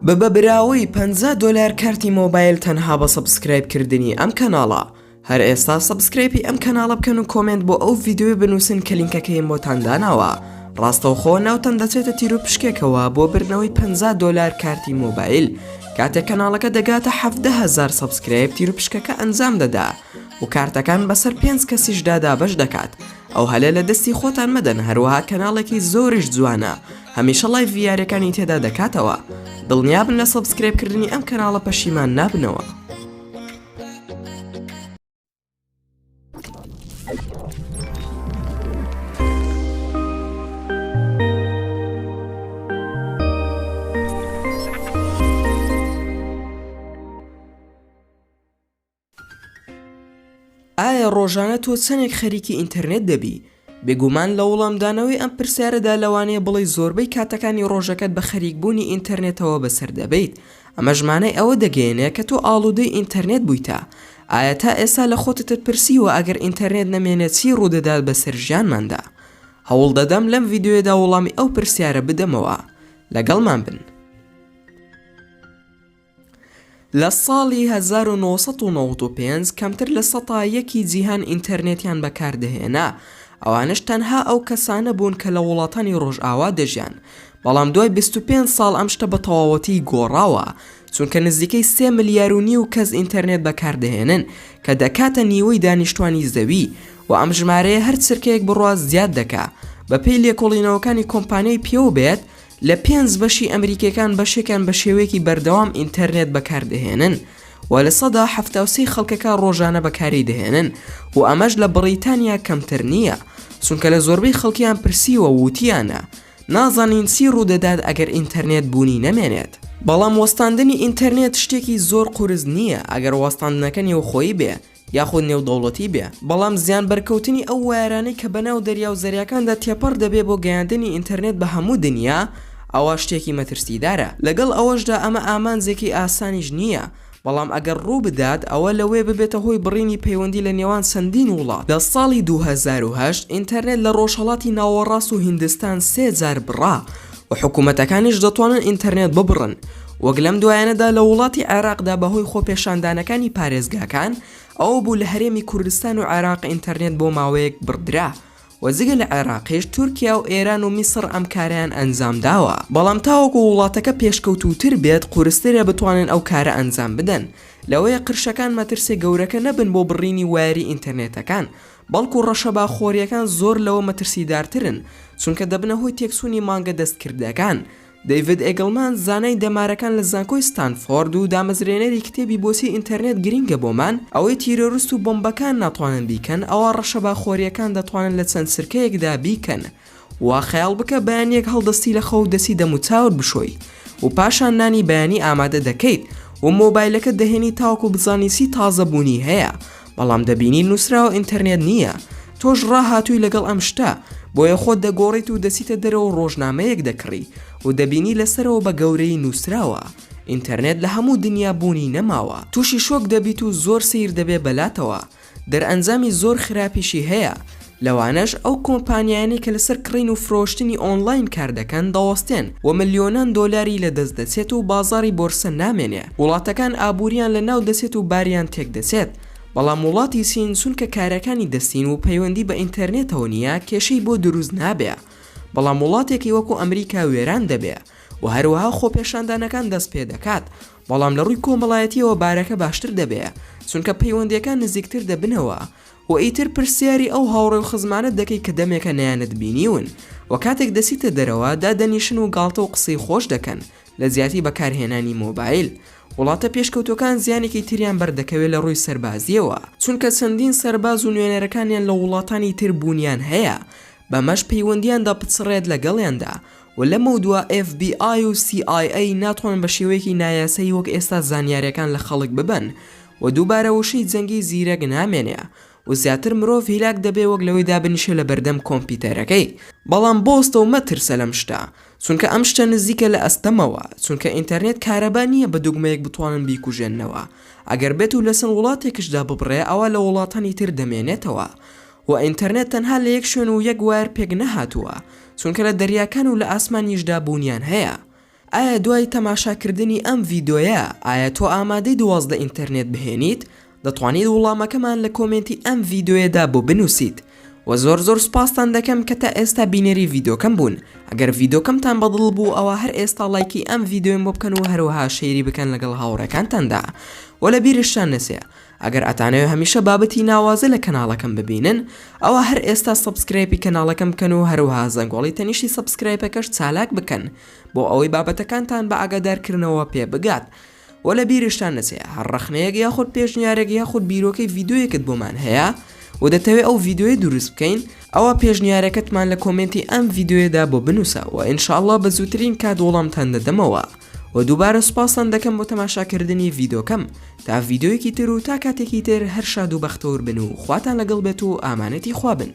ببە براوەی 50 دۆلار کارتی مۆبایل تەنها بە subscribe کردنی ئەم کەناڵە هەر ئێستا subscribe ی ئەم کەناڵە بکەن و comment بۆ ئەو ڤیدیۆیە بنووسن کە لینکەکەیم بۆتان داناوە ڕاستەوخۆ ناوتان دەچێتە تیرو پشکێکەوە بۆ بردنەوەی 50 دۆلار کارتی مۆبایل کاتێک کەناڵەکە دەگاتە 17 هەزار subscribe تیرو پشکەکە ئەنجام دەدا و کارتەکان بەسەر پێنج کەسیشدا دابەش دەکات ئەو هەلە لە دەستی خۆتان مەدەن هەروەها کەناڵێکی زۆریش جوانە هەمیشە live ی یاریەکانی تێدا دەکاتەوە دڵنیابن لە subscribe کردنی ئەم کەناڵە پەشیمان نابنەوە. ئایا ڕۆژانە تۆ چەندێک خەریکی ئینتەرنێت دەبی؟ بێگومان لە وڵامدانەوەی ئەم پرسیارەدا لەوانەیە بڵێی زۆربەی کاتەکانی ڕۆژەکەت بە خەریکبوونی ئینتەرنێتەوە بەسەر دەبەیت، ئەمەش مانای ئەوە دەگەیەنێ کە تۆ ئاڵوودەی ئینتەرنێت بوویتە. ئایا تا ئێستا لە خۆتتت پرسیوە ئەگەر ئینتەرنێت نەمێنێت چی ڕوودەدات بەسەر ژیانماندا؟ هەوڵدەدەم لەم ڤیدیۆیەدا وڵامی ئەو پرسیارە بدەمەوە. لەگەڵمان بن. لە ساڵی 1995 کەمتر لە سەتا یەکی جیهان ئینتەرنێتیان بەکاردەهێنا، ئەوانەش تەنها ئەو کەسانە بوون کە لە وڵاتانی ڕۆژئاوا دەژیان، بەڵام دوای 25 ساڵ ئەم شتە بە تەواوەتی گۆڕاوە، چونکە نزیکەی سێ ملیار و نیو کەس ئینتەرنێت بەکاردەهێنن کە دەکاتە نیوەی دانیشتوانی زەوی و ئەم ژمارەیە هەر چرکەیەک بڕوا زیاد دەکا بەپێی لێکۆڵینەوەکانی کۆمپانیای پیو بێت لە پێنج بەشی ئەمریکیەکان بەشێکیان بە شێوەیەکی بەردەوام ئینتەرنێت بەکاردەهێنن و 73% ی خەڵکەکە ڕۆژانە بەکاری دەهێنن و ئەمەش لە بڕیتانیا کەمتر نییە چونکە لە زۆربەی خەڵکیان پرسیوە وتیانە نازانین چی ڕوودەدات ئەگەر ئینتەرنێت بوونی نەمێنێت. بەڵام وەستاندنی ئینتەرنێت شتێکی زۆر قورس نییە ئەگەر وەستاندنەکە نێوخۆیی بێ یاخود نێودەوڵەتی بێ، بەڵام زیان بەرکەوتنی ئەو وایەرانەی کە بەناو دەریا و زەریاکاندا تێپەڕ دەبێ بۆ گەیاندنی ئینتەرنێت بە هەموو دنیا، ئەوا شتێکی مەترسیدارە. لەگەڵ ئەوەشدا ئەمە ئامانجێکی ئاسانیش نییە، بەڵام ئەگەر ڕوو بدات ئەوە لەوەیە ببێتە هۆی بڕینی پەیوەندی لە نێوان چەندین وڵات. لە ساڵی 2008 ئینتەرنێت لە ڕۆژهەڵاتی ناوەڕاست و هیندستان سێ جار بڕا و حکوومەتەکانیش دەتوانن ئینتەرنێت ببڕن وەک لەم دوایانەدا لە وڵاتی عێراقدا بەهۆی خۆپێشاندانەکانی پارێزگاکان ئەوە بوو لە هەرێمی کوردستان و عێراق ئینتەرنێت بۆ ماوەیەک بڕدرا و جگە لە عێراقیش تورکیا و ئێران و میسڕ ئەم کارەیان ئەنجامداوە بەڵام تاوەکو وڵاتەکە پێشکەوتووتر بێت قورسترە بتوانن ئەو کارە ئەنجام بدەن لەوەیە قرشەکان مەترسیە گەورەکە نەبن بۆ بڕینی وایەری ئینتەرنێتەکان بەڵکو ڕەشەبا خۆریەکان زۆر لەوە مەترسیدارترن چونکە دەبنە هۆی تێکچوونی مانگە دەستکردەکان دەیڤد ئێگڵمان، زانای دەمارەکان لە زانکۆی ستانفۆرد و دامەزرێنەری کتێبی بۆچی ئینتەرنێت گرینگە بۆمان، ئەوەی تیرۆرست و بۆمبەکان ناتوانن بیکەن، ئەوا ڕەشەبا خۆرییەکان دەتوانن لە چەند چرکەیەکدا بیکەن. وا خەیاڵ بکە بەیانییەک هەڵدەستی لە خەو و دەچی دەموچاوت بشۆی و پاشان نانی بەیانی ئامادە دەکەیت و مۆبایلەکەت دەهێنی تاوەکو بزانی چی تازە بوونی هەیە، بەڵام دەبینی نووسراوە ئینتەرنێت نییە، تۆش ڕاهاتووی لەگەڵ ئەم شتە، بۆیە خۆت دەگۆڕیت و دەچیتە دەرەوە و ڕۆژنامەیەک دەکڕی و دەبینی لەسەرەوە بە گەورەیی نووسراوە ئینتەرنێت لە هەموو دنیا بوونی نەماوە، تووشی شۆک دەبیت و زۆر سەیر دەبێ بەلاتەوە، دەرئەنجامی زۆر خراپیشی هەیە، لەوانەش ئەو کۆمپانیایانەی کە لەسەر کڕین و فرۆشتنی ئۆنلاین کار دەکەن دەوەستێن و ملیۆنان دۆلاری لەدەست دەچێت و بازاڕی بۆرسە نامێنێ، وڵاتەکان ئابووریان لەناو دەچێت و باریان تێک دەچێت، بەڵام وڵاتی چین چونکە کارەکانی دەستین و پەیوەندی بە ئینتەرنێتەوە نییە کێشەی بۆ دروست نابێ، بەڵام وڵاتێکی وەکو ئەمریکا وێران دەبێ و هەروەها خۆپێشاندانەکان دەست پێدەکات، بەڵام لە ڕووی کۆمەڵایەتیەوە بارەکە باشتر دەبێ چونکە پەیوەندیەکان نزیکتر دەبنەوە و ئیتر پرسیاری ئەو هاوڕێ و خزمانەت دەکەی کە دەمێکە نەیانت بینیون و کاتێک دەچیتە دەرەوە دادەنیشن و گاڵتە و قسەی خۆش دەکەن لە جیاتی بەکارهێنانی مۆبایل. وڵاتە پێشکەوتوەکان زیانێکی تریان بەردەکەوێ لە ڕووی سەربازیەوە چونکە چەندین سەرباز و نوێنەرەکانیان لە وڵاتانی تر بوونیان هەیە بەمەش پەیوەندیان دەپچڕێت لەگەڵیاندا و لەمەودوا ئێف بی ئای و سی ئای ئەی ناتوانن بە شێوەیەکی نایاسایی وەک ئێستا زانیاریەکان لە خەڵک ببەن و دووبارە وشەی جەنگی زیرەک نامێنێ و زیاتر مرۆڤ هیلاک دەبێ وەک لەوەی دابنیشێ لە بەردەم کۆمپیتەرەکەی بەڵام بۆستە و مەترسە لەم شتە چونکە ئەم شتە نزیکە لە ئەستەمەوە چونکە ئینتەرنێت کارەبا نیە بە دوگمەیەک بتوانن بیکوژێننەوە ئەگەر بێت و لەچەند وڵاتێکشدا ببڕێ ئەوا لە وڵاتانی تر دەمێنێتەوە و ئینتەرنێت تەنها لە یەک شوێن و یەک وایەر پێک نەهاتووە چونکە لە دەریاکان و لە ئاسمانیشدا بوونیان هەیە. ئایا دوای تەماشاکردنی ئەم ڤیدۆیە ئایا تۆ ئامادەی 12 ئینتەرنێت بهێنیت؟ دەتوانیت وڵامەکەمان لە کۆمێنتی ئەم ڤیدۆیەدا بۆ بنووسیت. وە زۆر زۆر سوپاستان دەکەم کە تا ئێستا بینەری ڤیدۆکەم بوون ئەگەر ڤیدۆکەمتان بەدڵ بوو ئەوا هەر ئێستا ڵایکی ئەم ڤیدۆیەم بۆ بکەن و هەروەها share ی بکەن لەگەڵ هاوڕێکانتاندا وە لە بیرشتان نەچێ ئەگەر ئەتانەوێ هەمیشە بابەتی ناوازە لە کەناڵەکەم ببینن ئەوا هەر ئێستا subscribe ی کەناڵەکەم بکەن و هەروەها زەنگۆڵی تەنیشتی subscribe ەکەش چالاک بکەن بۆ ئەوەی بابەتەکانتان بە ئاگادارکردنەوە پێ بگات وە لە بیرشتان نەچێ هەر ڕەخنەیەک یاخود پێشنیارێک یاخود بیرۆکەی ڤیدیۆیەکت بۆمان هەیە و دەتەوێ ئەو ڤیدیۆیە دروست بکەین ئەوا پێشنیارەکەتمان لە کۆمێنتی ئەم ڤیدیۆیەدا بۆ بنووسە وە ان شاء اللە بە زووترین کات وەڵامتان دەدەمەوە وە دووبارە سوپاستان دەکەم بۆ تەماشاکردنی ڤیدۆکەم تا ڤیدیۆیەکی تر و تا کاتێکی تر هەر شاد و بەختەور بن و خواتان لەگەڵ بێت و ئامانەتی خوا بن.